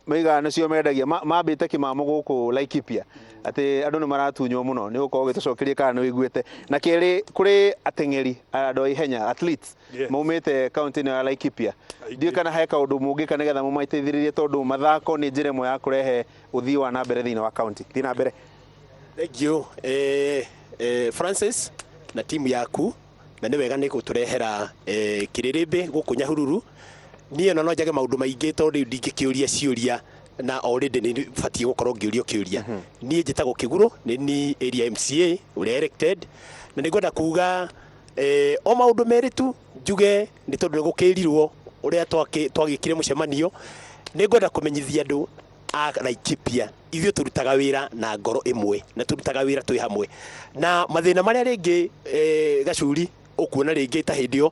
Maigaga nĩcio mendagia mambĩte kĩmamo gũkũ Laikipia atĩ andũ nĩ maratunywo mũno. Nĩ gũkorwo ũgĩtũcokeria kana nĩ ũiguĩte. Na kerĩ, kũrĩ ateng'eri, andũ a ihenya, athletes, maumĩte kaunti ĩno ya Laikipia. Ndiũĩ kana he kaũndũ mũngĩka nĩgetha mũmateithĩrĩrie, tondũ mathako nĩ njĩra ĩmwe ya kũrehe ũthii wa na mbere thĩinĩ wa kaunti. Thiĩ na mbere. Thank you, Francis na timu yaku, na nĩ wega nĩ gũtũrehera kĩrĩrĩmbĩ gũkũ Nyahururu. Niĩ ona no njage maũndũ maingĩ, tondũ rĩu ndingĩkĩũria ciũria na already nĩ batiĩ gũkorwo ngĩũrio kĩũria. Niĩ njĩtagwo Kĩgurũ, nĩ ni area MCA ũrĩa elected, na nĩ ngwenda kuga o maũndũ merĩ tu njuge, nĩ tondũ nĩ gũkĩrirwo ũrĩa twagĩkire mũcemanio. Nĩ ngwenda kũmenyithia andũ a Laikipia, ithuĩ tũrutaga wĩra na ngoro ĩmwe na tũrutaga wĩra twĩ hamwe, na mathĩna marĩa rĩngĩ Gacuri ũkuona rĩngĩ ta hĩndĩ ĩyo,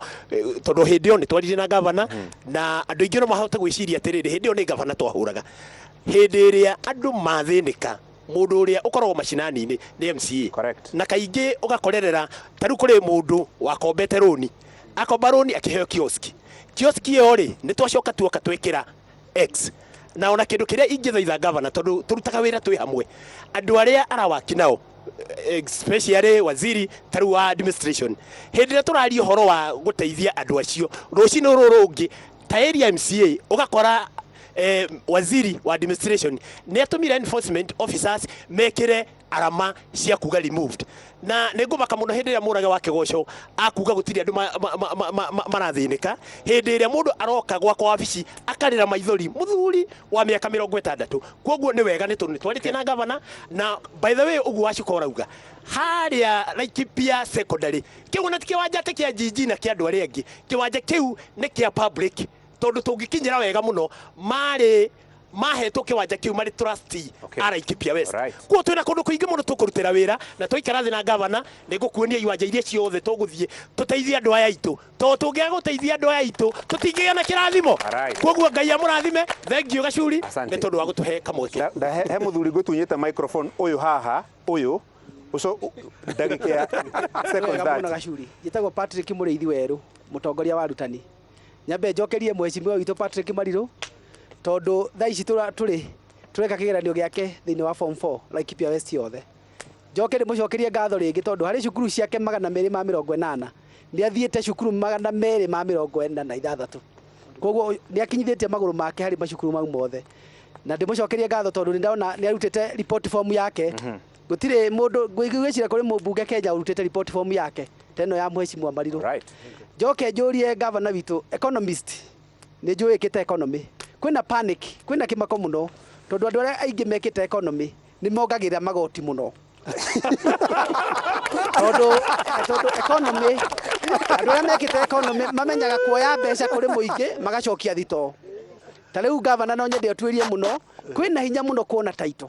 tondũ hĩndĩ ĩyo nĩ twaririe na gavana, na andũ aingĩ no mahote gwĩciria atĩrĩrĩ, hĩndĩ ĩyo nĩ gavana twahũraga. Hĩndĩ ĩrĩa andũ mathĩnĩka, mũndũ ũrĩa ũkoragwo macinani-inĩ nĩ MCA. Na kaingĩ ũgakorerera ta rĩu kũrĩ mũndũ wakombete rũni, akomba rũni akĩheo kioski. Kioski ĩyo rĩ, nĩ twacoka tuoka twekĩra X. Na ona kĩndũ kĩrĩa ingĩthaitha gavana, tondũ tũrutaga wĩra twĩ hamwe, andũ arĩa arawaki nao, especially waziri ta rĩu wa administration, hĩndĩ ĩrĩa tũraria ũhoro wa gũteithia andũ acio rũcinĩ rũrũ rũngĩ ta area MCA, ũgakora waziri wa administration nĩ atũmire enforcement officers mekĩre arama cia kuga removed. Na nĩ ngũmaka mũno hĩndĩ ĩrĩa Mũrage wa Kĩgoco akuga gũtirĩ andũ marathĩnĩka, hĩndĩ ĩrĩa mũndũ aroka gwakwa wabici akarĩra maithori, mũthuri wa mĩaka 60. Koguo nĩ wega nĩ tondũ nĩ twarĩtie na gavana. Na by the way, ũguo Wacuka ũrauga harĩa Laikipia Secondary, kĩu ona ti kĩwanja atĩ kĩa GG na kĩa andũ arĩa angĩ, kĩwanja kĩu nĩ kĩa public, tondũ tũngĩkinyĩra wega mũno marĩ mahetwo kĩwanja kĩu marĩ trustee a Laikipia West. Kuo twĩna kũndũ kũingĩ mũno tũkũrutĩra wĩra, na twaikara thĩ na gavana nĩ ngũkuonia iwanja iria ciothe tũgũthiĩ tũteithie andũ aya aitũ, tondũ tũngĩaga gũteithia andũ aya aitũ tũtingĩgĩa na kĩrathimo. Koguo Ngai amũrathime. Thank you, Gacuri. Asante. Nĩ tondũ wa gũtũhe kamweke. He mũthuri ngũtunyĩte microphone ũyũ haha, ũyũ ũco ndagĩka ya second Wega mũno. 30. Gacuri, njĩtagwo Patrick Mũrĩithi Werũ, mũtongoria wa arutani. Nyambe njokerie mheshimiwa witũ Patrick Marirũ, tondũ thaa ici tũrĩ tũreka kĩgeranio gĩake thĩinĩ wa form 4 Laikipia West yothe. Njoke ndĩmũcokerie ngatho rĩngĩ, tondũ harĩ cukuru ciake 280 nĩ athiĩte cukuru 246, koguo nĩ akinyithĩtie magũrũ make harĩ macukuru mau mothe. Na ndĩmũcokerie ngatho tondũ nĩ ndona nĩ arutĩte report form yake. Gũtirĩ mũndũ ngwĩciria kũrĩ mũmbunge Kenya ũrutĩte report form yake ta ĩno ya mheshimiwa Marirũ. Njoke njũrie gavana witũ, economist, nĩ njũĩ ĩkĩte economy, kwĩna panic, kwĩna kĩmako mũno, tondũ andũ arĩa aingĩ mekĩte economy nĩ mongagĩrĩra magoti mũno, tondũ economy, andũ arĩa mekĩte economy mamenyaga kuoya mbeca kũrĩ mũingĩ magacokia thitoo. Ta rĩu gavana, no nyende ũtuĩrie mũno, kwĩna hinya mũno kuona title,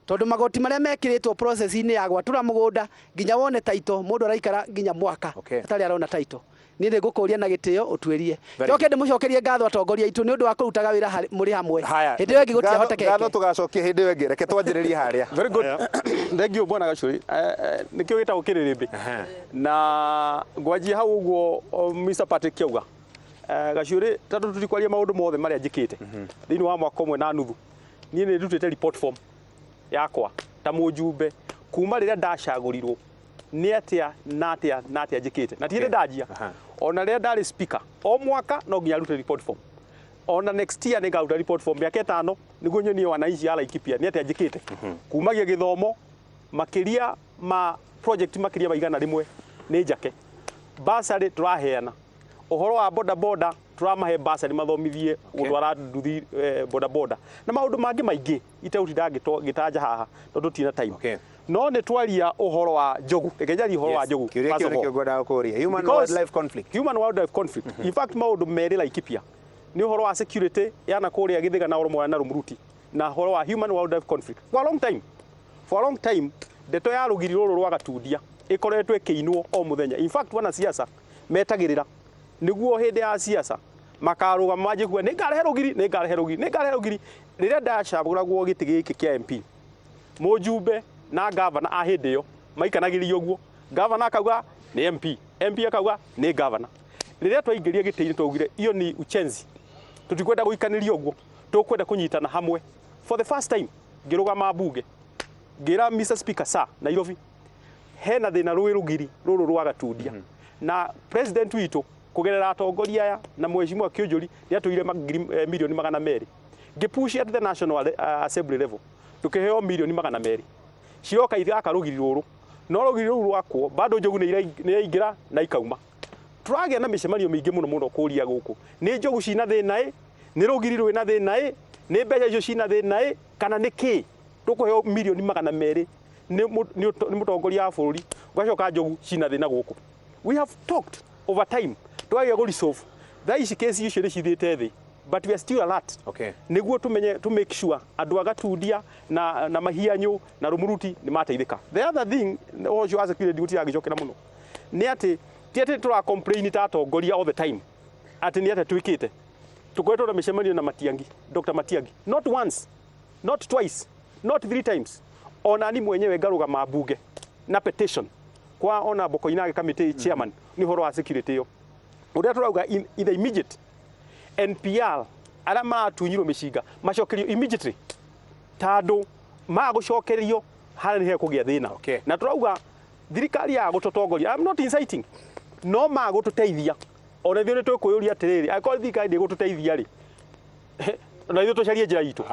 tondũ magoti marĩa mekĩrĩtwo process-inĩ ya gwatũra mũgũnda nginya wone title, mũndũ araikara nginya mwaka atarĩ arona title. Niĩ nĩ ngũkũria na gĩtĩo ũtuĩrie. Njoke ndĩmũcokerie ngatho atongoria aitũ nĩ ũndũ wa kũrutaga wĩra mũrĩ hamwe. Haya. Hĩndĩ ĩyo ĩngĩ Ngatho gũtiahotekeke. tũgacokia hĩndĩ ĩyo ĩngĩ. Reke twanjĩrĩrie harĩa. Very good. Thank you, bwana Gacuri. Nĩkĩo gĩtagwo kĩrĩrĩmbĩ. Na ngwanjia hau ũguo Mr. Patrick kĩauga. Gacuri, tondũ tũtikwaria maũndũ mothe marĩa njĩkĩte thĩinĩ wa mwaka ũmwe na nuthu, niĩ nĩ ndutĩte report form yakwa ta mũjumbe kuma rĩrĩa ndacagũrirwo, nĩ atĩa na atĩa na atĩa njĩkĩte, na ti hĩndĩ ndanjia. Ona rĩrĩa ndarĩ speaker, o mwaka no nginya rute report form. Ona next year nĩ ngaruta report form, mĩaka 5, nĩguo nyonie wananchi a Laikipia nĩ atĩa njĩkĩte, kumagia gĩthomo, makĩria ma project makĩria ma 100 nĩ njake, bursary tũraheana, ũhoro wa boda boda tũramahe bursary mathomithie gũtwara nduthi, boda boda, na maũndũ mangĩ maingĩ itegũtinda ngĩtanja haha tondũ tina time. No nĩ twaria ũhoro wa njogu, reke njarie ũhoro wa njogu Kĩũria first kĩu of all. nĩkĩo ngwendaga kũũria, human Because wildlife conflict. Human wildlife conflict, in fact maũndũ merĩ Laikipia nĩ ũhoro wa security yana kũrĩa Gĩthĩga na Oromora na Rumuruti, na ũhoro wa human wildlife conflict. For a long time ndeto ya rũgiri rũrũ rwa Gatundia ĩkoretwo ĩkĩinwo o mũthenya. In fact, wanasiasa metagĩrĩra nĩguo hĩndĩ ya siasa makarũgama manjie kuga, "Nĩ ngarehe rũgiri, nĩ ngarehe rũgiri, nĩ ngarehe rũgiri." Rĩrĩa ndacagũragwo gĩtĩ gĩkĩ kĩa MP, mũjumbe na gavana a hĩndĩ ĩyo maikanagĩria ũguo, gavana akauga nĩ MP, MP akauga nĩ gavana. Rĩrĩa twaingĩria gĩtĩ-inĩ twaugire iyo ni uchenzi, tũtikwenda gũikanĩria ũguo. Tũkwenda kũnyitana hamwe. For the first time ngĩrũgama mbunge, ngĩra Mr. Speaker, sir, Nairobi hena thĩna rũĩ rũgiri rũrũ rwa Gatundia, na president witũ kũgerera atongoria aya na mheshimiwa Kĩũnjũri nĩ atũire 200,000,000. Ngĩpush at the National Assembly level, tukĩheo 200,000,000 ciroka ithaka rũgiri rũrũ, no rũgiri rũu rwakwo bado njogu nĩ iraingĩra na ikauma. Tũragĩa na mĩcemanio mĩingĩ mũno mũno kũria gũkũ, nĩ njogu cina thĩna ĩ, nĩ rũgiri rwĩna thĩna ĩ, nĩ mbeca icio cina thĩna ĩ, kana nĩ kĩ tũkũheo 200,000,000 nĩ mũtongoria wa bũrũri, ũgacoka njogu cina thĩna gũkũ. We have talked over time, twagĩa gũ resolve. Thaa ici kesi icio nĩ cithiĩte thĩ, but we are still alert. Nĩguo tumenye to make sure andũ a Gatundia na Mahianyũ na Rũmuruti nĩ mateithĩka. The other thing ũcio wa security gũtiragĩcokera mũno nĩ atĩ ti atĩ tũra complain ta atongoria all the time atĩ nĩ atĩ twĩkĩte. Tũkoretwo na mĩcemanio na Matiang'i, Dr. Matiang'i, not once, not twice, not three times. Ona ni mwenyewe ngarũgama mbunge na petition kwa ona Mbokoinage committee chairman nĩ ũhoro wa security ĩyo. Ũrĩa tũrauga in the immediate NPR arĩa maratunyirwo mĩcinga macokerio immediately, tondũ magũcokerio harĩa nĩ hekũgĩa thĩna. Na tũrauga thirikari ya gũtũtongoria, I'm not inciting, no magũtũteithia. Ona ithuĩ nĩ twĩkwĩyũria atĩrĩrĩ, angĩkorwo thirikari ndĩgũtũteithia rĩ, na ithuĩ tũcarie njĩra itũ.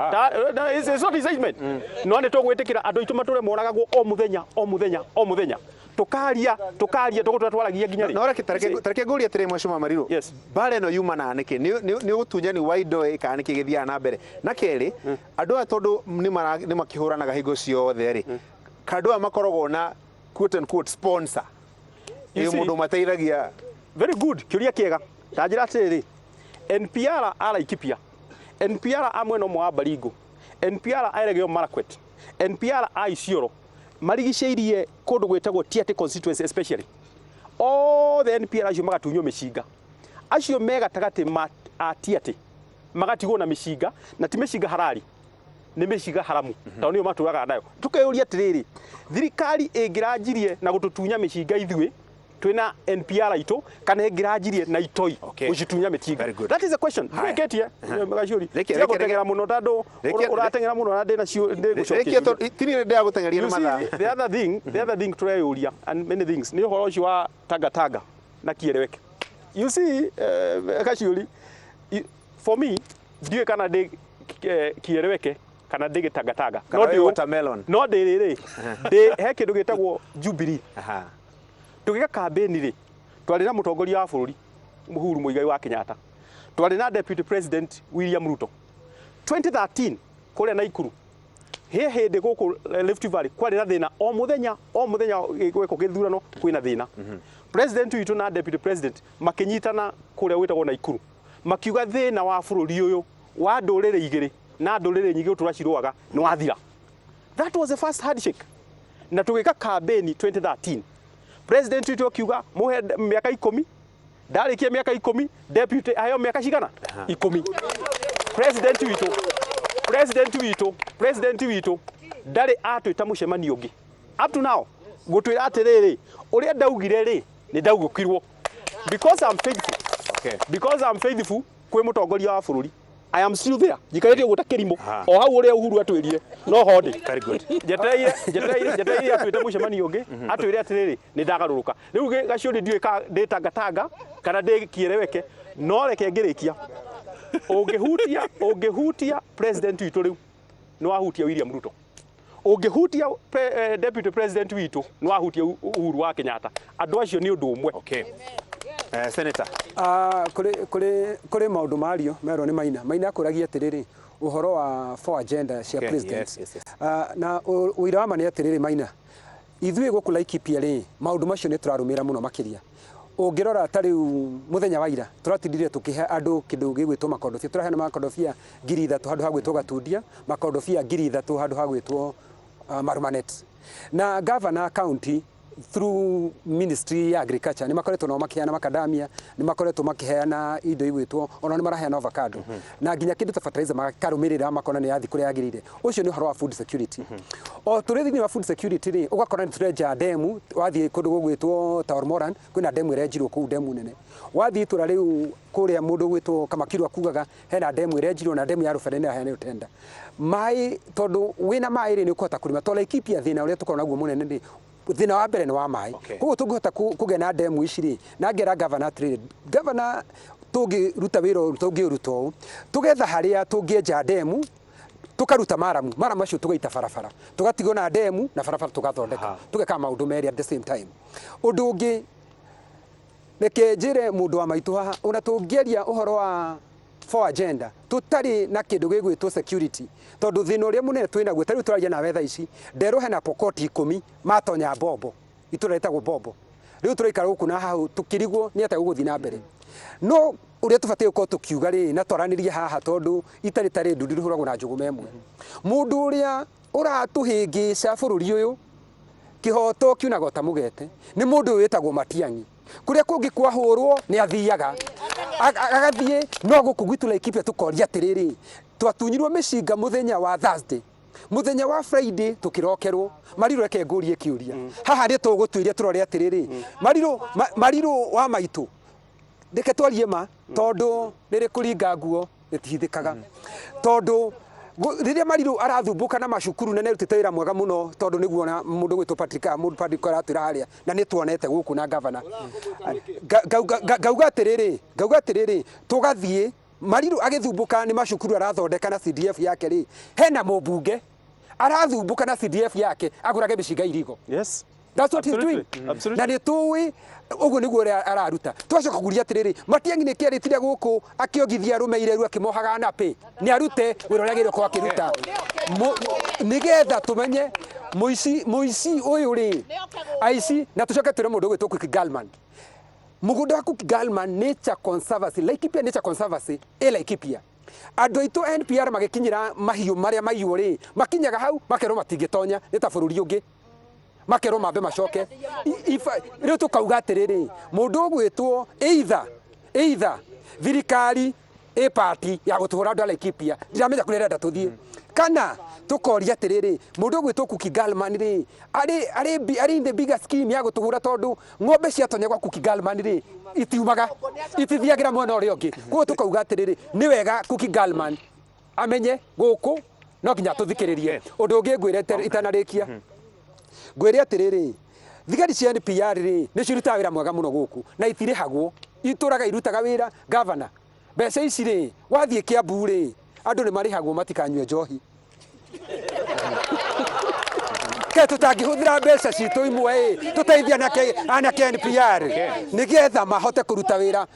It's not incitement. No nĩ tũgwĩtĩkĩra andũ aitũ matũre moragagwo o mũthenya o mũthenya o mũthenya, tukaria tukaria tũgũtũra twaragia nginya rĩ. No reke tareke ngũrie atĩrĩ, mheshimiwa Mariru. Yes. Mbara ĩno yumanaga nĩkĩ? Nĩ ũtunyani wa indo ĩ kana nĩkĩ gĩthiaga na mbere? Na kerĩ, andũ aya tondũ nĩ makĩhũranaga hingo ciothe rĩ, andũ aya makoragwo na quote unquote sponsor, You ĩ see- mũndũ mateithagia? Very good, kĩũria kĩega. Ta njĩra atĩrĩrĩ, NPR a Laikipia, NPR a mwena ũmwe wa Baringo, NPR a Elgeyo Marakwet, NPR a Isiolo, marigicĩirie kũndũ gwĩtagwo Tiaty constituency especially, othe NPR acio magatunywo mĩcinga. Acio me gatagatĩ ma a Tiaty magatigwo na mĩcinga, na ti mĩcinga harari, nĩ mĩcinga haramu, tondũ nĩyo matũraga nayo. Tukeyũria atĩrĩrĩ, thirikari ĩngĩranjirie na gũtũtunya mĩcinga ithuĩ twĩna NPR itũ, kana ĩngĩranjirie na itoi gũcitunya mĩcinga? Very good. That is a question. Haya. Ndwĩkĩtie Gacuri, Reke- tiga gũteng'era mũno tondũ ũrateng'era mũno na ndĩna cio ndĩgũcokia Rĩkia ciũria. tini ndĩra gũteng'eria nĩ You see, mathaa. the other thing tureyũria and many things nĩ ũhoro ũcio wa Tangatanga na Kieleweke. You see, Gaciũri, for me ndiũĩ kana ndĩ Kieleweke kana ndĩ gĩtangatanga. Kana No wĩ ndĩ watermelon. No ndĩ rĩrĩ, ndĩ he kĩndũ gĩtagwo Jubilee. Tũgĩka kambĩni rĩ, twarĩ na mũtongoria wa bũrũri Uhuru Muigai wa Kenyatta, twarĩ na Deputy President William Ruto. 2013 kũrĩa Naikuru, he hĩndĩ gũkũ Rift Valley kwarĩ na thĩna o mũthenya o mũthenya gwekwo gĩthurano kwĩna thĩna. President witũ na Deputy President makĩnyitana kũrĩa gwĩtagwo Naikuru, makiuga thĩna wa bũrũri ũyũ wa ndũrĩrĩ igĩrĩ na ndũrĩrĩ nyingĩ gũtũra cirũaga nĩ wathira. That was the first handshake. Na tũgĩka campaign 2013, president witũ akiuga muhe mĩaka 10, ndarĩkia mĩaka 10, deputy aheo mĩaka cigana? 10. President witũ ndarĩ atwĩta mũcemanio ũngĩ up to now gũtwĩra atĩrĩrĩ, ũrĩa ndaugire rĩ, nĩ ndaugũkirwo, because I'm faithful. Because I'm faithful kwĩ mũtongoria wa bũrũri, I am still there, njikarĩte ũguo ta kĩrimũ o hau ũrĩa Uhuru atwĩrire no ho ndĩ. Very good. Njetereire atwĩte mũcemanio ũngĩ atwĩre atĩrĩrĩ, nĩ ndagarũrũka rĩu. Gaciũri, ndiũĩ ka ndĩ Tangatanga kana ndĩ Kieleweke, no reke ngĩrĩkia, ũngĩhutia president witũ rĩu nĩ wahutia William Ruto, ũngĩhutia deputy president witũ nĩ wahutia Uhuru wa Kenyatta. Andũ acio nĩ ũndũ ũmwe. Okay. Senator. Ah, kũrĩ maũndũ mario merwo nĩ Maina. Maina akũragia atĩrĩrĩ, ũhoro wa four agenda cia president. Ah, na ũira wa ma nĩ atĩrĩrĩ, Maina, ithuĩ gũkũ Laikipia rĩ, maũndũ macio nĩ tũrarũmĩrĩra mũno makĩria. Ũngĩrora ta rĩu mũthenya wa ira tũratindire tũkĩhe andũ kĩndũ gĩgwĩtwo makondobia, tũraheana makondobia 3,000 handũ ha gwĩtwo Gatundia, makondobia 3,000 handũ ha gwĩtwo Marumanet, na gavana county Through ministry ya agriculture nĩ makoretwo nao makĩheana macadamia, nĩ makoretwo makĩheana indo igwĩtwo, ona nĩ maraheana avocado na nginya kĩndũ ta fertilizer, makarũmĩrĩra makona nĩ yathi kũrĩa yagĩrĩire. Ũcio nĩ ũhoro wa food security. O tũrĩ thĩinĩ wa food security rĩ, ũgakora nĩ tũrenja ndemu. Wathiĩ kũndũ gũgwĩtwo ta Ormoran, kwĩna ndemu ĩrenjirwo kũu, ndemu nene. Wathiĩ itũra rĩu kũrĩa mũndũ gwĩtwo Kamakiru akugaga hena ndemu ĩrenjirwo, na ndemu ya Rũbere nĩ yaheanĩrwo tenda maĩ, tondũ wĩna maĩ rĩ, nĩ ũkũhota kũrĩma. To Laikipia, thĩna ũrĩa tũkoragwo naguo mũnene rĩ, thĩna wa mbere nĩ wa maĩ. Koguo tũngĩhota kũgĩa na ndemu ici rĩ, na ngera gavana atĩrĩrĩ, gavana, tũngĩruta wĩra ũyũ, tũngĩũruta ũũ, tũgetha harĩa tũngĩenja ndemu, tukaruta maramu, maramu macio tugaita barabara, tugatigwo na ndemu na barabara, tugathondeka, tugeka maũndũ merĩ at the same time. Ũndũ ũngĩ, reke njĩre mũndũ wa maitũ haha, ona tũngĩaria ũhoro wa four agenda tũtarĩ na kĩndũ gĩgwĩtwo security, tondũ thĩna ũrĩa mũnene twĩ naguo, ta rĩu tũraria nawe thaa ici, nderwo hena Pokoti 10 matonya Bombo, itũra rĩtagwo Bombo. Rĩu tũraikara gũkũ na hau tũkĩrigwo nĩ atĩa gũgũthiĩ na mbere. No ũrĩa tũbatiĩ gũkorwo tũkiuga rĩ, na twaranĩrie haha, tondũ itarĩ tarĩ ndundu rĩhũragwo na njũgũma ĩmwe, mũndũ ũrĩa ũratũhĩngĩca bũrũri ũyũ, kĩhoto kiunaga ta mũgete, nĩ mũndũ ũyũ wĩtagwo Matiang'i. Kũrĩa kũngĩ kwahũrwo nĩ athiaga agathiĩ, no gũkũ gwitũ Laikipia tũkoria atĩrĩrĩ, twatunyirwo mĩcinga mũthenya wa Thursday, mũthenya wa Friday tũkĩrokerwo. Marirũ, reke ngũrie kĩũria haha, nĩ tũgũtuĩria tũrore atĩrĩrĩ, Marirũ, Marirũ wa maitũ, reke twarie ma, tondũ rĩrĩ kũringa nguo rĩtihithĩkaga, tondũ rĩrĩa Marirũ arathumbũka na macukuru, na nĩarutĩte wĩra mwega mũno, tondũ nĩguo na mũndũ gwĩtwo Patrick, mũndũ Patrick aratwĩra harĩa, na nĩ tuonete gũkũ na gavana. Ngauga atĩrĩrĩ, tũgathiĩ Marirũ agĩthumbũka nĩ macukuru arathondeka na CDF yake rĩ, hena mũmbunge arathumbũka na CDF yake agũrage mĩcinga irigo. That's what he's doing. Absolutely. Na nĩ tũĩ ũguo nĩguo ũrĩa araruta. Twacoka kũguria atĩrĩrĩ, Matiang'i nĩ kĩarĩtire gũkũ akĩongithia arũme ireru akĩmohaga napĩ, nĩ arute wĩra ũrĩa agĩrĩirwo gũkorwo akĩruta. Nĩgetha tũmenye mũici, mũici ũyũ rĩ, aici. Na tũcoke twĩre mũndũ ũgwĩtwo Kuki Galman, mũgũnda wa Kuki Galman, Nature Conservancy, Laikipia Nature Conservancy ĩ Laikipia, andũ aitũ NPR magĩkinyĩra mahiũ marĩa maiywo rĩ, makinyaga hau makerwo matingĩtonya, nĩ ta bũrũri ũngĩ, makerwo mambe macoke. Rĩu tũkauga atĩrĩrĩ, mũndũ ũgwĩtwo either thirikari ĩ party ya gũtũhũra andũ a Laikipia, ndiramenya kũrĩa ĩrenda tũthiĩ, kana tũkoria atĩrĩrĩ, mũndũ ũgwĩtwo Kuki Galman rĩ, arĩ in the bigger scheme ya gũtũhũra, tondũ ng'ombe ciatonya gwa Kuki Galman rĩ, itiumaga, itithiagĩra mwena ũrĩa ũngĩ. Koguo tũkauga atĩrĩrĩ, nĩ wega Kuki Galman amenye gũkũ no nginya tũthikĩrĩrie. Ũndũ ũngĩ ngwĩre itanarĩkia, ngwĩre atĩrĩrĩ, thigari cia NPR rĩ, nĩ cirutaga wĩra mwega mũno gũkũ na itirĩhagwo, itũraga irutaga wĩra. Gavana, mbeca ici rĩ, wathiĩ Kiambu rĩ, andũ nĩ marĩhagwo matikanyue njohi. Ke tũtangĩhũthĩra mbeca citũ imwe ĩ tũteithie anake NPR nĩgetha mahote kũruta wĩra,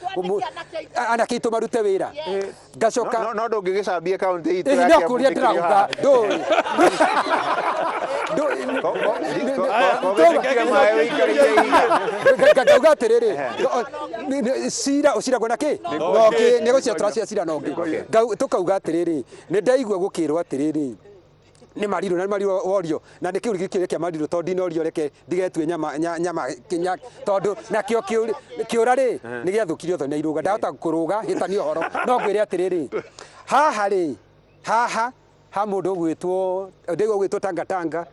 anake aitũ marute wĩra. Ngacoka No ndũngĩgĩcambie kaunti itũ Ĩĩ, ya no Kiambu kũria ndĩkĩrĩ ndĩrauga haha. ndũĩ. Ko wĩtĩkĩre maĩ ũikarĩire ihiga. Ngauga atĩrĩrĩ, cira ũciragwo na kĩ nongĩ, nĩ gũcira tũracia cira nongĩ. Tũkauga atĩrĩrĩ, nĩ ndaigua gũkĩrwo atĩrĩrĩ, nĩ Marirũ, na nĩ Marirũ worio, na nĩ kĩũria kĩũria kĩa Marirũ, tondũ ndinorio, reke ndigetue nyama nyama kinya, tondũ nakĩo kĩũra rĩ, nĩ gĩathũkirio thoni na irũga, ndahota kũrũga hĩtania ũhoro. No ngwĩre atĩrĩrĩ, haha rĩ, haha ha mũndũ ũgwĩtwo, ndaigua ũgwĩtwo Tangatanga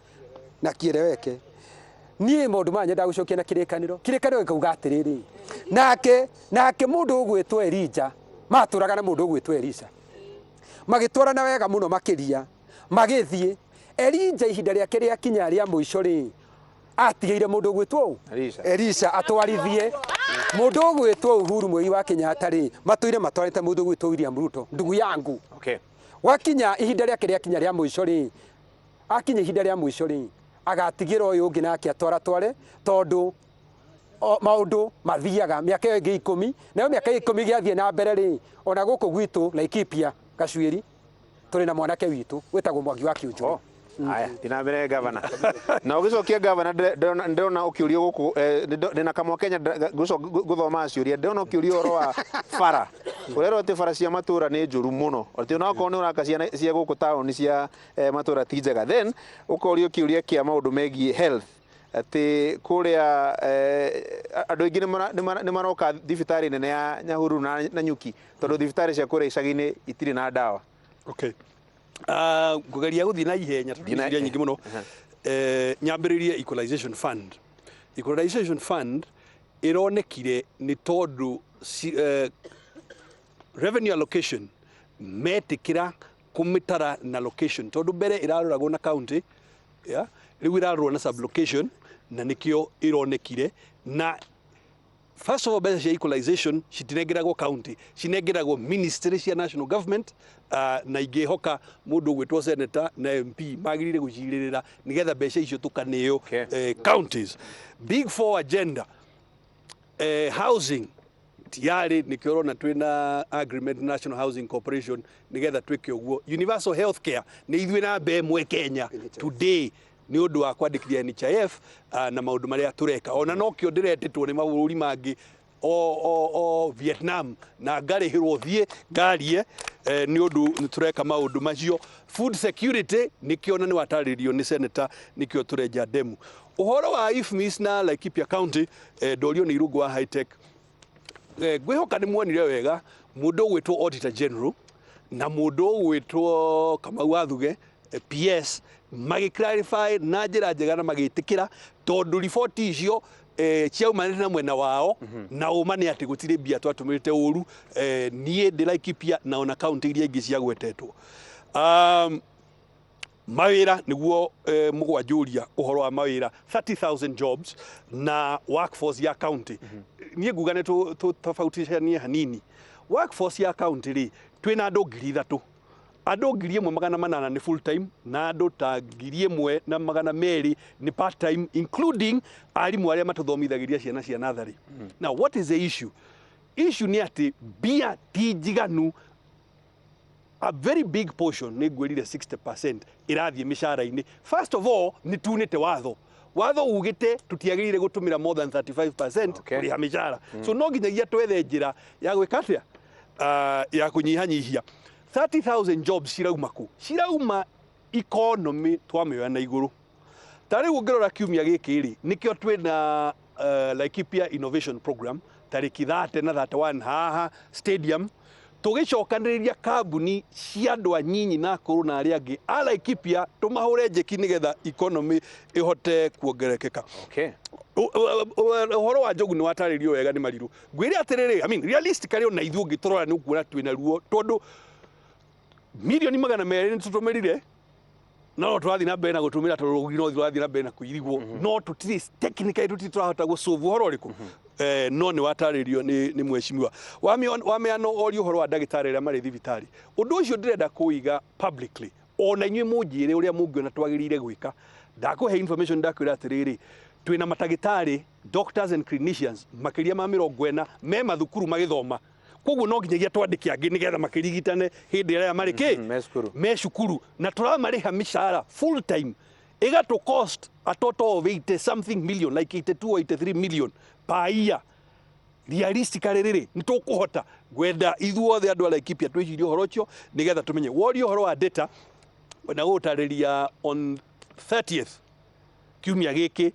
na kiereweke, niĩ maũndũ maya nyendaga gũcokia na kĩrĩkanĩro. Kĩrĩkanĩro gĩkauga atĩrĩrĩ, nake mũndũ ũgwĩtwo Elija matũraga na mũndũ ũgwĩtwo Elisha, magĩtwarana wega mũno makĩria, magĩthiĩ. Elija ihinda rĩake rĩakinya rĩa mũico rĩ, atigĩire mũndũ ũgwĩtwo ũ? Elisha. Elisha atwarithie. Mũndũ ũgwĩtwo Uhuru Muigai wa Kenyatta rĩ, matũire matwarĩte mũndũ ũgwĩtwo William Ruto, ndugu yangu. Gwakinya ihinda rĩake rĩakinya rĩa mũico rĩ, akinya ihinda rĩa mũico rĩ, agatigĩra ũyũ ũngĩ nake atwaratware, tondũ maũndũ mathiaga mĩaka ĩyo ĩngĩ 10. Nayo mĩaka 10 gĩathiĩ na mbere rĩ, ona gũkũ gwitũ Laikipia Gacuĩri tũrĩ na mwanake witũ wĩtagwo Mwangi wa Kĩũnjũrĩ. Oh. Aya, tina mbere gavana. Na ũgĩcokia gavana, ndĩrona ũkĩũrio gũkũ, ndĩna kamwa Kenya ngũthoma ciũria, ndĩrona ũkĩũrio ũhoro wa bara. Ũrerwo atĩ bara cia matũra nĩ njũru mũno. Atĩ onakorwo nĩ ũraka cia gũkũ taũni, cia matũra ti njega. Then ũkorio kĩũria kĩa maũndũ megiĩ health. Atĩ kũrĩa andũ aingĩ nĩ maroka thibitarĩ nene ya Nyahururu na Nyuki tondũ thibitarĩ cia kũrĩa icagi-inĩ itirĩ na ndawa. Okay. Ngũgeria gũthiĩ na ihenya tondũ Thiĩ na nĩ ciũria nyingĩ mũno. Nyambĩrĩrie equalization fund. Equalization fund ĩronekire nĩ tondũ revenue allocation metĩkĩra kũmĩtara na location, tondũ mbere ĩraroragwo na county, yeah? Rĩu ĩrarorwo na sublocation, na nĩkĩo ĩronekire. Na first of all, mbeca cia equalization citinengeragwo county, cinengeragwo ministry cia national government, na ingĩhoka mũndũ ũgwĩtwo senator na MP magĩrĩire gũcirĩrĩra nĩgetha mbeca icio tũkaneo counties. Big Four agenda, housing tiarĩ, nĩkĩo ũrona twĩna agreement National Housing Corporation nĩgetha twĩke ũguo. Universal health care nĩ ithuĩ namba ĩmwe Kenya today nĩ ũndũ wa kwandĩkithia NHIF, na maũndũ marĩa tũreka. Ona nokĩo ndĩretĩtwo nĩ mabũrũri mangĩ o Vietnam na ngarĩhĩrwo thiĩ ngarie, nĩ ũndũ nĩ tũreka maũndũ macio. Food security nĩkĩo na nĩ watarĩrio nĩ senator, nĩkĩo tũrenja ndemu. Ũhoro wa IFMIS na Laikipia County, ndorio nĩ Irũngũ wa High Tech, ngwĩhoka nĩ muonire wega mũndũ ũgwĩtwo Auditor General na mũndũ ũgwĩtwo Kamau Wathuge, PS, magĩ clarify na njĩra njega na magĩtĩkĩra tondũ riboti icio ciaumanĩte na mwena wao, na ũma nĩ atĩ gũtirĩ mbia twatũmĩrĩte ũru, niĩ ndĩ Laikipia na ona kaunti iria ingĩ ciagwetetwo. Mawĩra nĩguo, mũgwanjũria ũhoro wa mawĩra, 30,000 jobs na workforce ya county. Niĩ nguga nĩ tũtofautishanie hanini. Workforce ya county rĩ, twĩna andũ 3,000, andũ 1,800 nĩ full time na andũ ta 1,200 nĩ part time, including arimũ arĩa matũthomithagĩria ciana cia natharĩ. Now, what is the issue? Issue nĩ atĩ mbia ti njiganu. A very big portion, nĩ ngwĩrire 60%, ĩrathiĩ mĩcara-inĩ. First of all, nĩ tunĩte watho. Watho ugĩte tũtiagĩrĩire gũtũmĩra more than 35% kũrĩha mĩcara, so no nginyagia twethe njĩra ya gwĩka atĩa, ya kũnyihanyihia. 30,000 jobs cirauma kũ? Cirauma economy twamĩoya na igũrũ. Ta rĩu ũngĩrora kiumia gĩkĩ rĩ, nĩkĩo twĩna Laikipia Innovation Program tarĩki 30 na 31 haha stadium, tũgĩcokanĩrĩria kambuni cia andũ anyinyi na akũrũ na arĩa angĩ a Laikipia, tũmahũre njeki nĩgetha economy ĩhote kuongerekeka. Ũhoro wa njogu nĩ watarĩrio wega nĩ Marirũ. Ngwĩre atĩrĩrĩ, I mean, realistically, ona ithuĩ ũngĩtũrora nĩ ũkuona twĩna ruo tondũ mirioni 200 nĩ tũtũmĩrire, no tũrathiĩ na mbere na gũtũmĩra tondũ rũgiri no rũrathiĩ na mbere na kũirigwo, no tũtirĩ, technically tũtirĩ tũrahota gũsolve ũhoro ũrĩkũ, no nĩ watarĩrio nĩ mheshimiwa Wamĩano orio ũhoro wa ndagĩtarĩ arĩa marĩ thibitarĩ. Ũndũ ũcio ndĩrenda kũiga publicly, ona inyuĩ mũnjĩre ũrĩa mũngĩona twagĩrĩire gwĩka. Ndakũhe information, ndakwĩra atĩrĩrĩ, twĩna matagĩtarĩ, doctors and clinicians, makĩria ma 40 me mathukuru magĩthoma, koguo no nginyagia twandĩke angĩ nĩgetha makĩrigitane hĩndĩ ĩrĩa marĩ kĩ? Me cukuru. Me cukuru, na tũramarĩha mĩcara full time, ĩgatũ cost a total of 80 something million, like 82 or 83 million per year. Realistically rĩrĩ, nĩ tũkũhota? Ngwenda ithuothe andũ a Laikipia twĩcirie ũhoro ũcio nĩgetha tũmenye. Woria ũhoro wa data na gũtarĩria, on 30th kiumia gĩkĩ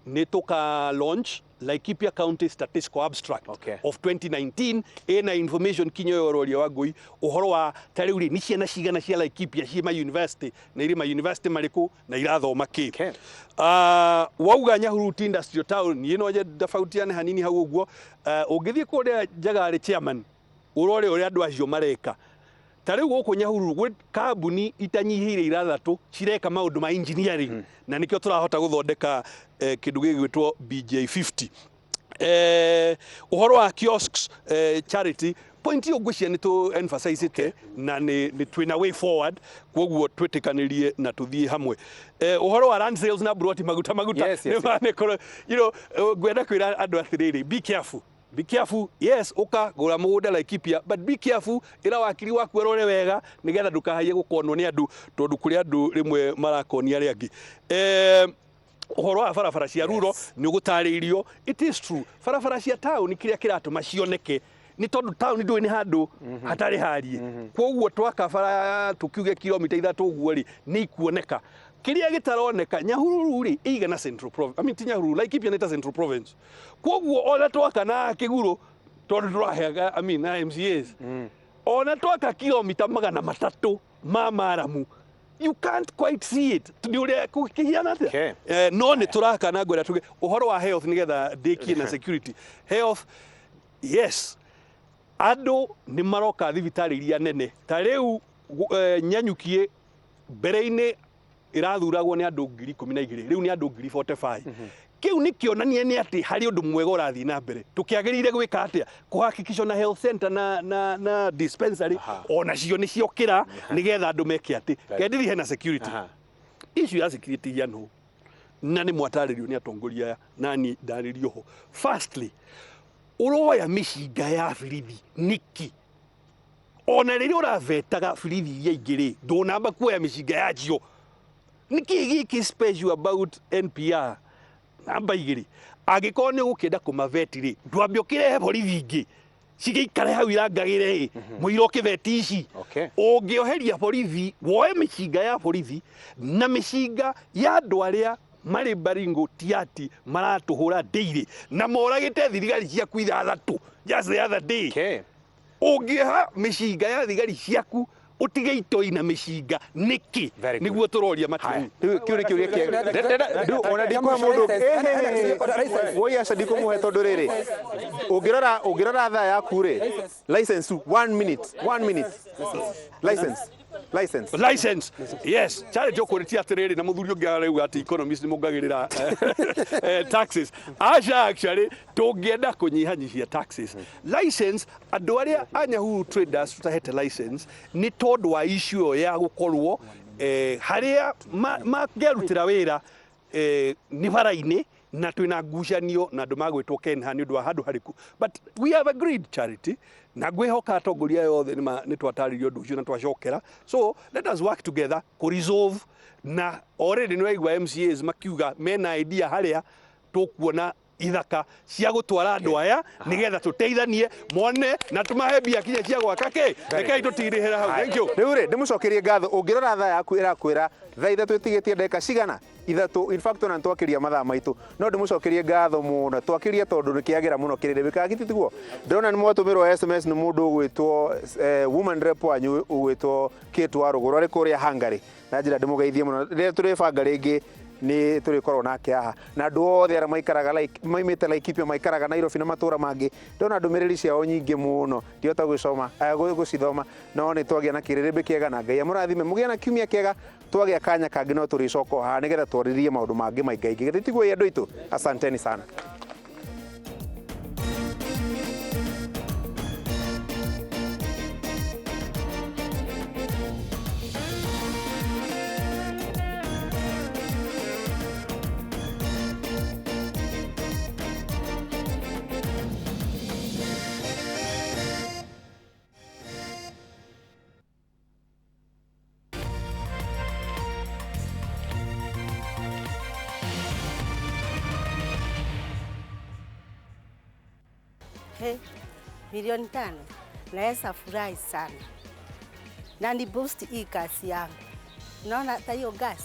nĩ tũka launch Laikipia County Statistical Abstract of 2019, ĩna information kinya ũyũ ũroria wa ngũi ũhoro wa ta rĩu rĩ, nĩ ciana cigana cia Laikipia ciĩ ma university na irĩ ma university marĩkũ na irathoma kĩ. Wauga Nyahururu Industrial Town, niĩ no nyende tofautiane hanini hau ũguo. Ũngĩthiĩ kũrĩa Njagarĩ chairman, ũrore ũrĩa andũ acio mareka. Ta rĩu gũkũ Nyahururu gwĩ kambuni itanyihĩire ithathatũ cireka maũndũ ma engineering, na nĩkĩo tũrahota gũthondeka kĩndũ gĩgwĩtwo BJ50. Ũhoro wa kiosks, charity point ĩyo ngwĩciria nĩ tũ emphasize ĩte na nĩ twĩna way forward, koguo twĩtĩkanĩrie na tũthiĩ hamwe. Ũhoro wa land sales na broti, maguta maguta, nĩ ngwenda kwĩra andũ atĩrĩrĩ, be careful, be careful. Yes, uka gũra mũgũnda Laikipia, but be careful, ĩra wakiri waku arore wega nĩgetha ndũkahaie gũkonwo nĩ andũ, tondũ kũrĩ andũ rĩmwe marakonia arĩa angĩ. Ũhoro wa barabara cia ruro nĩ ũgũtarĩirio. It is true, barabara cia taũni kĩrĩa kĩratũma cioneke Nĩ tondũ taũni ndũĩ nĩ handũ hatarĩ harie, koguo twaka bara tũkiuge kilomita 3 ũguo rĩ, nĩ ikuoneka. Kĩrĩa gĩtaroneka Nyahururu rĩ, ĩigana Central Province, I mean ti Nyahururu, Laikipia nĩ ta Central Province. Koguo ona twaka na Kĩgurũ, tondũ tũraheaga, I mean, na MCAs, ona twaka kilomita 300 ma maramu, you can't quite see it, nĩ ũrĩa kĩhiana atĩa. No nĩ tũraka na ngwĩra tuge ũhoro wa health nĩgetha ndĩkie na security. Health, yes, andũ nĩ maroka thibitarĩ iria nene. Ta rĩu Nyanyukie mbere-inĩ ĩrathuragwo nĩ andũ 12,000, rĩu nĩ andũ 45,000. Kĩu nĩ kĩonania nĩ atĩ harĩ ũndũ mwega ũrathiĩ na mbere. Tũkĩagĩrĩire gwĩka atĩa? Kũhakikisha na health center na dispensary ona cio nĩ ciokĩra, nĩgetha andũ meke atĩ kendithi hena security. Issue ya security ya no na nĩ mwatarĩrio nĩ atongoria aya, nani ndarĩrio ho. Firstly, ũroya mĩcinga ya birithi nĩkĩ? Ona rĩrĩa ũravetaga birithi iria ingĩ rĩ, ndũnamba kuoya mĩcinga yacio. Nĩkĩ gĩkĩ special about NPR? Namba 2, angĩkorwo nĩ ũgũkĩenda kũmaveti rĩ, ndwambe ũkĩrehe borithi ingĩ cigĩikare hau irangagĩre ĩ mũira ũkĩveti ici. Ũngĩoheria borithi, woe mĩcinga ya borithi na mĩcinga ya andũ arĩa marĩ Baringo Tiati maratũhũra daily na moragĩte thigari ciaku 6 just the other day. Ũngĩoha mĩcinga ya thigari ciaku, ũtige itoi na mĩcinga nĩkĩ? Nĩguo tũroria Haya, rĩu kĩu nĩ kĩũria kĩega. Rĩu ona ndikũhe mũndũ, woi, aca, ndikũmũhe, tondũ rĩrĩ, ũngĩrora thaa yaku rĩ, license, one minute, one minute, license, license. License, yes. Challenge ũkũrĩtie atĩrĩrĩ, na mũthuri ũngĩ arauga atĩ economist nĩ mongagĩrĩra taxes. Aca, actually tũngĩenda kũnyihanyihia taxes. License, andũ arĩa a Nyahururu traders tũtahete license nĩ tondũ wa issue ĩyo ya gũkorwo harĩa mangĩarutĩra wĩra nĩ bara-inĩ, na twĩna ngucanio na andũ magwĩtwo Kenha nĩ ũndũ wa handũ harĩku. But we have agreed, Charity, na ngwĩhoka atongoria aya othe nĩ twatarĩrio ũndũ ũcio na twacokera. So let us work together kũ resolve. Na already nĩ waigua MCAs makiuga mena idea harĩa tũkuona ithaka cia gũtwara andũ aya, nĩgetha tũteithanie mone na tũmahe mbia kinya cia gwaka kĩ. Rekei tũtirĩhĩra hau. Thank you. Rĩu rĩ, ndĩmũcokerie ngatho. Ũngĩrora thaa yaku ĩrakwĩra thaa 3 ĩtigĩtie ndagĩka cigana? 3. In fact, ona nĩtwakĩria mathaa maitũ, no ndĩmũcokerie ngatho mũno. Twakĩria tondũ nĩ kĩagĩra mũno kĩrĩrĩ gĩtĩ tiguo. Ndĩrona nĩ mwatũmĩrwo SMS nĩ mũndũ ũgwĩtwo woman rep wanyu ũgwĩtwo Kate wa Rũgũrũ, arĩ kũrĩa Hungary, na njĩra ndĩmũgeithie mũno. Rĩrĩa tũrĩbanga rĩngĩ nĩ tũrĩkorwo nake haha, na andũ othe arĩa maikaraga like maimĩte Laikipia, maikaraga Nairobi na matũra mangĩ. Ndĩrona ndũmĩrĩri ciao nyingĩ mũno, ndihota gwĩcoma gũcithoma, no nĩ twagĩa na kĩrĩrĩmbĩ kĩega, na Ngai amũrathime, mũgĩe na kiumia kĩega. Twagĩa kanya kangĩ no tũrĩcoka o haha nĩgetha twarĩrie maũndũ mangĩ maingaingĩ. Githĩ tiguo ĩ andũ aitũ? Asanteni sana. He, 5 milioni naweza furahi sana na ni boost hii kazi yangu. Naona hata hiyo gas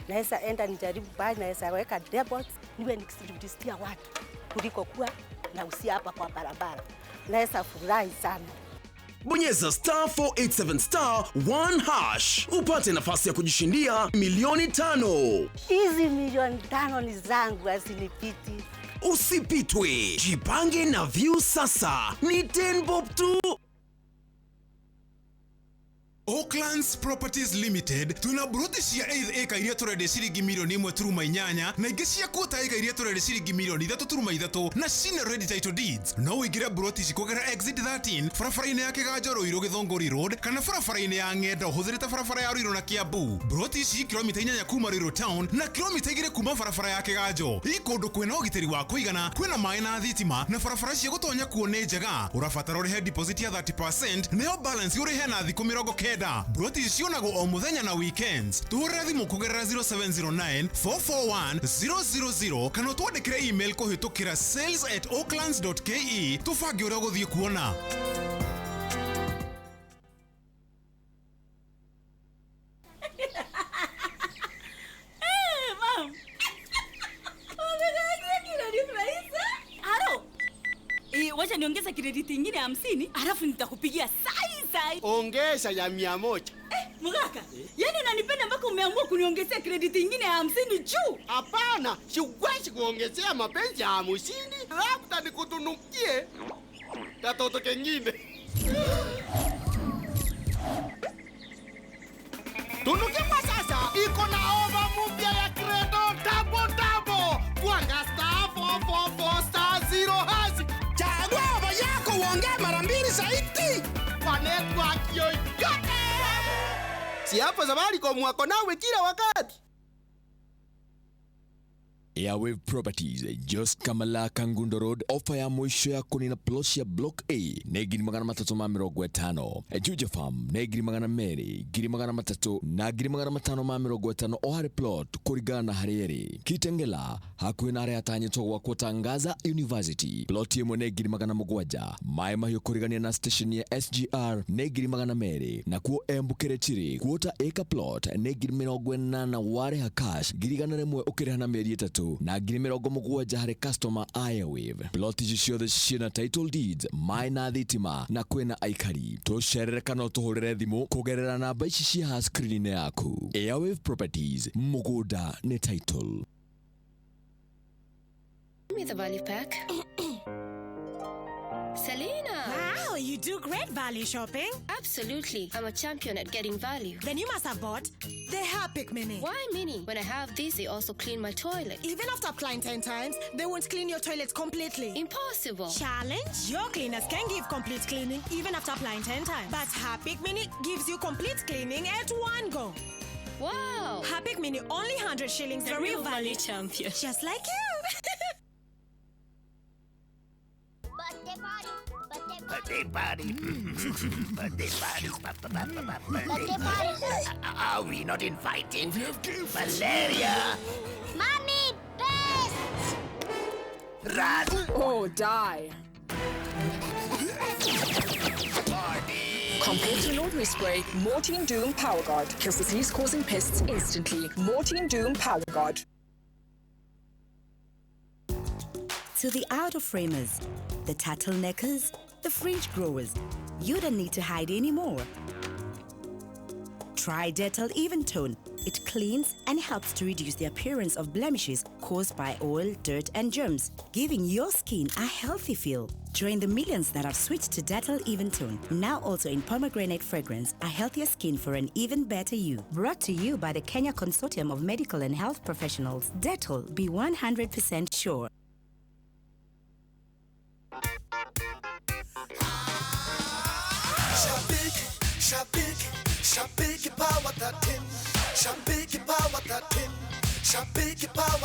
naweza enda nijaribu pale, naweza weka depot niwe nikishughulisia watu kuliko kuwa nauzia hapa kwa barabara. Naweza furahi sana. Bonyeza *487*1# upate nafasi ya kujishindia 5 milioni. Hizi 5 milioni ni zangu, hazinipiti. Usipitwe, jipange na View sasa. Ni 10 bob tu. Oaklands Properties Limited twina buroti cia 8 eka iria tũrendia ciringi 1.8 milioni, na ingĩ cia kuota eka iria tũrendia ciringi 3.3 milioni, na cina ready title deeds. No ũingĩre buroti ici kũgerera exit 13 barabara-inĩ ya Kĩganjo Ruiru Gĩthũngũri Road, kana barabara-inĩ ya Ng'enda ũhũthĩrĩte barabara ya Ruiru na Kiambu. Buroti ici kilomita 8 kuma Ruiru town na kilomita 2 kuma barabara ya Kĩganjo. I kũndũ kwĩna ũgitĩri wa kũigana, kwĩna maĩ na thitima, na barabara cia gũtonya kuo nĩ njega. Ũrabatara ũrĩhe deposit ya 30%, nayo balance ũrĩhe na thikũ 90. ũngĩenda. Broti cionagwo o mũthenya na weekends. Tũhũrĩre thimũ kũgerera 0709 441 000 kana ũtwandĩkĩre email kũhĩtũkĩra sales@oaklands.ke tũbange ũrĩa ũgũthiĩ kuona. Wacha niongeze credit nyingine 50, alafu nitakupigia sai sai. Ongeza ya 100. Mugaka, yani unanipenda mpaka umeamua kuniongezea credit nyingine ya 50 juu? Hapana, siwezi kuongezea mapenzi ya 50, labda nikutunukie katoto kengine. Tunukiwa sasa iko na ofa mpya ya Credo double double. Twanga star 444 star 0 hash. Chagua ofa yako uongee mara mbili zaidi kwa network yoyote. Si hapo Safaricom wako nawe kila wakati. Airwave Properties, Jos Kamala Kangundo Road, ofa ya mwisho yako ni na plot ya Block A nĩ 350,000, Juja Farm nĩ 200,000, 300,000 na 550,000 o harĩ plot kũringana na harĩa ĩrĩ. Kitengela hakuhĩ na harĩa hatanyĩtwo gwakwo Tangaza University, plot ĩmwe nĩ 700,000, Maĩ Mahiũ kũrigania na station ya SGR nĩ 200,000, na kuo Embu Kĩrĩchiri quarter acre plot nĩ 80,000 warĩha cash 100,000 ũkĩrĩha na mĩeri 3 na 70,000 harĩ customer Airwave. Plot ici ciothe ciĩna title deeds, maĩ na thitima na kwĩna aikari. Tũcerere kana ũtũhũrĩre thimũ kũgerera namba ici ciĩ haha screen-inĩ yaku. Airwave Properties, mũgũnda nĩ title. Give me the value pack. Selena! Wow, you do great value shopping. Absolutely. I'm a champion at getting value. Then you must have bought the Harpic Mini. Why Mini? When I have this, they also clean my toilet. Even after applying 10 times, they won't clean your toilet completely. Impossible. Challenge? Your cleaners can give complete cleaning even after applying 10 times. But Harpic Mini gives you complete cleaning at one go. Wow! Harpic Mini, only 100 shillings. The real value champion. Just like you. Birthday party. Birthday party. Birthday party. Are we not invited? Valeria! Mommy, best! Run! Or die. Party! Compared to an ordinary spray, Mortein Doom Power Guard kills disease-causing pests instantly. Mortein Doom Power Guard. To the out-of-framers, the turtleneckers, the fringe growers, you don't need to hide anymore. Try Dettol Even Tone. It cleans and helps to reduce the appearance of blemishes caused by oil, dirt, and germs, giving your skin a healthy feel. Join the millions that have switched to Dettol Even Tone, now also in pomegranate fragrance, a healthier skin for an even better you. Brought to you by the Kenya Consortium of Medical and Health Professionals. Dettol, be 100% sure. Shabiki, Shabiki power 13. Shabiki power 13. Shabiki power